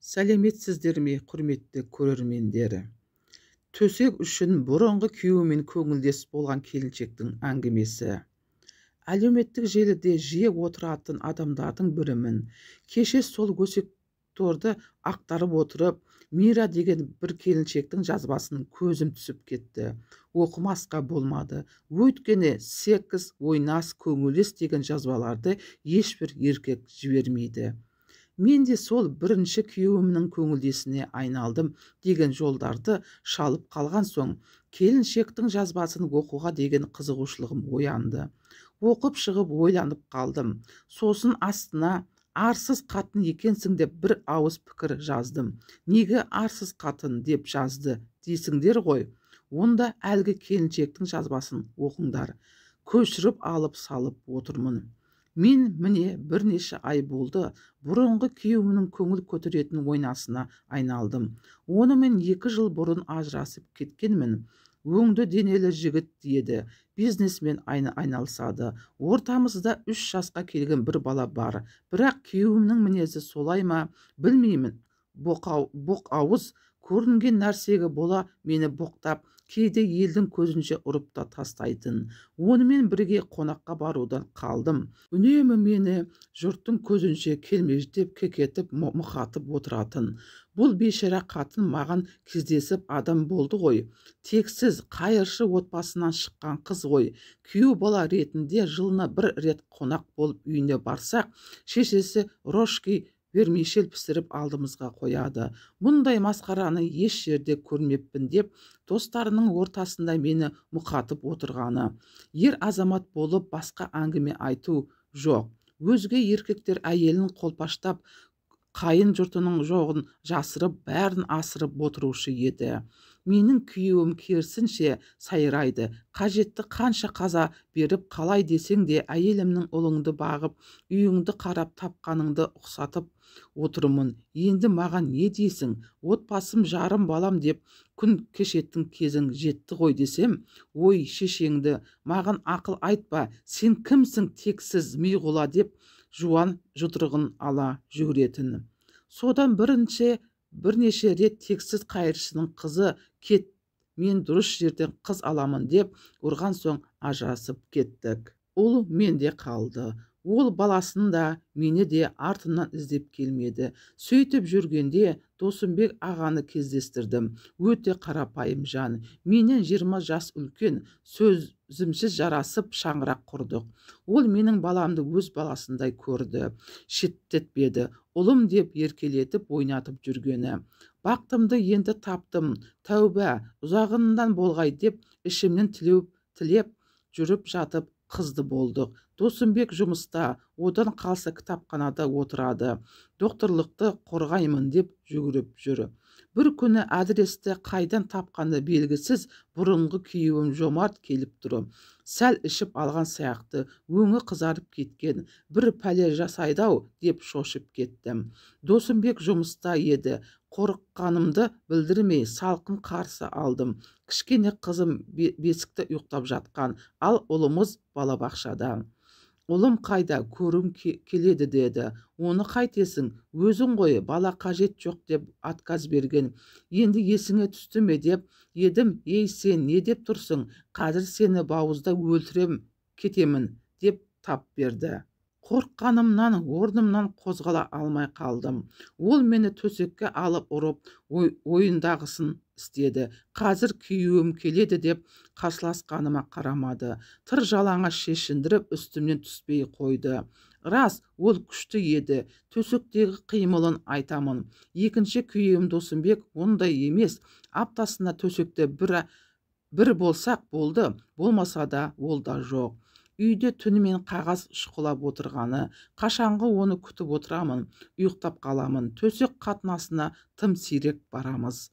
Сәлеметсіздер ме, құрметті көрермендер? Төсек үшін бұрынғы күйеуімен көңілдес болған келіншектің әңгімесі. Әлеуметтік желіде жиі отыратын адамдардың бірімін. Кеше сол өсекторды ақтарып отырып, Мира деген бір келіншектің жазбасын көзім түсіп кетті. Оқымасқа болмады. Өйткені секс, ойнас, көңілдес деген жазбаларды ешбір еркек жібермейді. Мен де сол бірінші күйеуімнің көңілдесіне айналдым деген жолдарды шалып қалған соң, келіншектің жазбасын оқуға деген қызығушылығым оянды. Оқып шығып ойланып қалдым. Сосын астына арсыз қатын екенсің деп бір ауыз пікір жаздым. Неге арсыз қатын деп жазды дейсіңдер ғой? Онда әлгі келіншектің жазбасын оқыңдар. Көшіріп алып салып отырмын. Мен міне бірнеше ай болды, бұрынғы күйеуімнің көңіл көтеретін ойнасына айналдым. Онымен 2 жыл бұрын ажырасып кеткенмін. Өңді денелі жігіт еді, бизнесмен айналысады. Ортамызда 3 жасқа келген бір бала бар. Бірақ күйеуімнің мінезі солай ма, білмеймін. Боқ ауыз, көрінген нәрсеге бола мені боқтап, кейде елдің көзінше ұрып та тастайтын. Онымен бірге қонаққа барудан қалдым. Үнемі мені жұрттың көзінше келмеждеп, кекетіп, мұқатып отыратын. Бұл бейшара қатын маған кездесіп адам болды ғой. Тексіз, қайыршы отбасынан шыққан қыз ғой. Күйеу бала ретінде жылына бір рет қонақ болып үйіне барсақ, шешесі рожки вермишель пісіріп алдымызға қояды. Мұндай масқараны еш жерде көрмеппін деп, достарының ортасында мені мұқатып отырғаны. Ер азамат болып басқа әңгіме айту жоқ. Өзге еркектер әйелін қолпаштап, қайын жұртының жоғын жасырып, бәрін асырып отырушы еді. Менің күйеуім керісінше сайрайды. Қажетті қанша қаза беріп, қалай десең де әйелімнің ұлыңды бағып, үйіңді қарап тапқаныңды ұқсатып отырмын. Енді маған не дейсің? Отбасым, жарым балам деп күн кешетін кезің жетті ғой десем, ой шешеңді, маған ақыл айтпа, сен кімсің тексіз миғұла деп жуан жұдырығын ала жүгіретін. Содан бірнеше рет тексіз қайыршының қызы кет, мен дұрыс жерден қыз аламын деп ұрған соң ажырасып кеттік. Ұл менде қалды. Ол баласын да, мені де артымнан іздеп келмеді. Сөйтіп жүргенде Досымбек ағаны кездестірдім. Өте қарапайым жан. Менен 20 жас үлкен, сөзімсіз жарасып шаңырақ құрдық. Ол менің баламды өз баласындай көрді. Шеттетпеді. Ұлым деп еркелетіп ойнатып жүргені. Бақтымды енді таптым. Тәуба, ұзағынан болғай деп ішімнен тілеп жүріп жатып қызды болдық. Досымбек жұмыста, одан қалса кітапханада отырады. Докторлықты қорғаймын деп жүгіріп жүр. Бір күні адресті қайдан тапқаны белгісіз бұрынғы күйеуім Жомарт келіп тұр. Сәл ішіп алған сияқты, өңі қызарып кеткен, бір пәле жасайды-ау деп шошып кеттім. Досымбек жұмыста еді. Қорыққанымды білдірмей салқын қарсы алдым. Кішкене қызым бесікте ұйықтап жатқан, ал ұлымыз балабақшада. Ұлым қайда, көрім келеді деді. Оны қайтесің, өзің ғой, бала қажет жоқ деп отказ берген. Енді есіңе түсті ме деп едім, ей сен не деп тұрсың, қазір сені бауызда өлтірем кетемін деп тап берді. Қорыққанымнан орнымнан қозғала алмай қалдым. Ол мені төсекке алып ұрып, ойындағысын істеді. Қазір күйеуім келеді деп қарсыласқаныма қарамады. Тыр жалаңаш шешіндіріп үстімнен түспей қойды. Рас, ол күшті еді. Төсектегі қимылын айтамын. Екінші күйеуім Досымбек ондай емес. Аптасына төсекте бір болсақ болды, болмаса да ол да жоқ. Үйде түнімен қағаз шұқылап отырғаны, қашанғы оны күтіп отырамын, ұйықтап қаламын, төсек қатынасына тым сирек барамыз.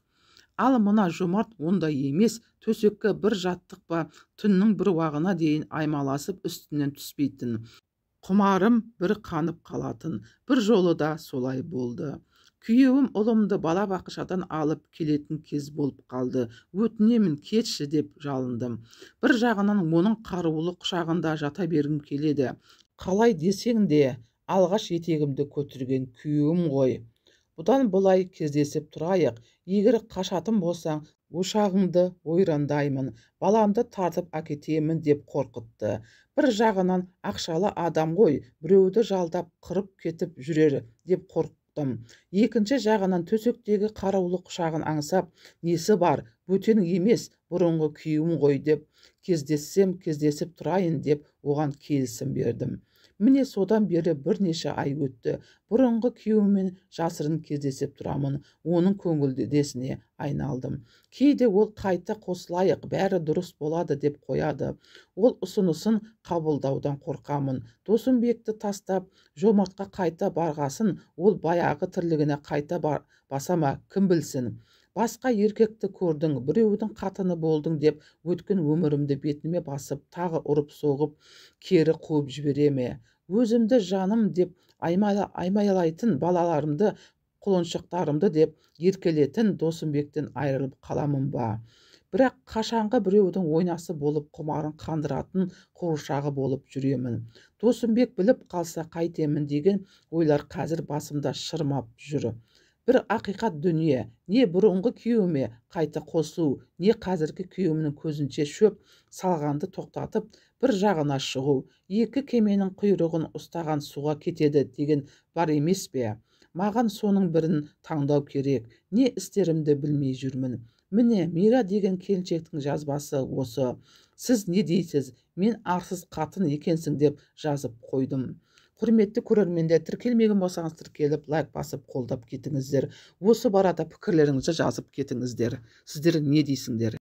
Ал мына Жомарт ондай емес, төсекке бір жаттық па, түннің бір уағына дейін аймаласып үстінен түспейтін. Құмарым бір қанып қалатын, бір жолы да солай болды. Күйеуім ұлымды балабақшадан алып келетін кез болып қалды. Өтінемін, кетші деп жалындым. Бір жағынан оның қарулы құшағында жата бергім келеді. Қалай десең де, алғаш етегімді көтерген күйеуім ғой. Бұдан былай кездесіп тұрайық. Егер қашатын болсаң, ошағыңды ойрандаймын, баламды тартып әкетемін деп қорқытты. Бір жағынан ақшалы адам ғой, біреуді жалдап қырып кетіп жүрер деп қорықтым. Екінші жағынан төсектегі қарулы құшағын аңсап, несі бар, бөтен емес, бұрынғы күйеуім ғой деп кездессем кездесіп тұрайын деп оған келісім бердім. Міне содан бері бірнеше ай өтті. Бұрынғы күйеуіммен жасырын кездесіп тұрамын, оның көңілдесіне айналдым. Кейде ол қайта қосылайық, бәрі дұрыс болады деп қояды. Ол ұсынысын қабылдаудан қорқамын. Досымбекті тастап, Жомартқа қайта барғасын, ол баяғы тірлігіне қайта баса ма, кім білсін. Басқа еркекті көрдің, біреудің қатыны болдың деп өткен өмірімді бетіме басып, тағы ұрып-соғып, кері қуып жібере ме? Өзімді жаным деп аймалайтын балаларымды, құлыншықтарымды деп еркелетін Досымбектен айырылып қаламын ба? Бірақ қашанғы біреудің ойнасы болып, құмарын қандыратын қуыршағы болып жүремін. Досымбек біліп қалса қайтемін деген ойлар қазір басымда шырмап жүр. Бір ақиқат дүние, не бұрынғы күйеуіме қайта қосылу, не қазіргі күйеуімнің көзінше шөп салғанды тоқтатып, бір жағына шығу. Екі кеменің құйрығын ұстаған суға кетеді деген бар емес пе? Маған соның бірін таңдау керек. Не істерімді білмей жүрмін. Міне, Мира деген келіншектің жазбасы осы. Сіз не дейсіз? Мен арсыз қатын екенсің деп жазып қойдым. Құрметті көрермендер, тіркелмеген болсаңыз тіркеліп, лайк басып қолдап кетіңіздер. Осы барада пікірлеріңізді жазып кетіңіздер. Сіздер не дейсіңдер?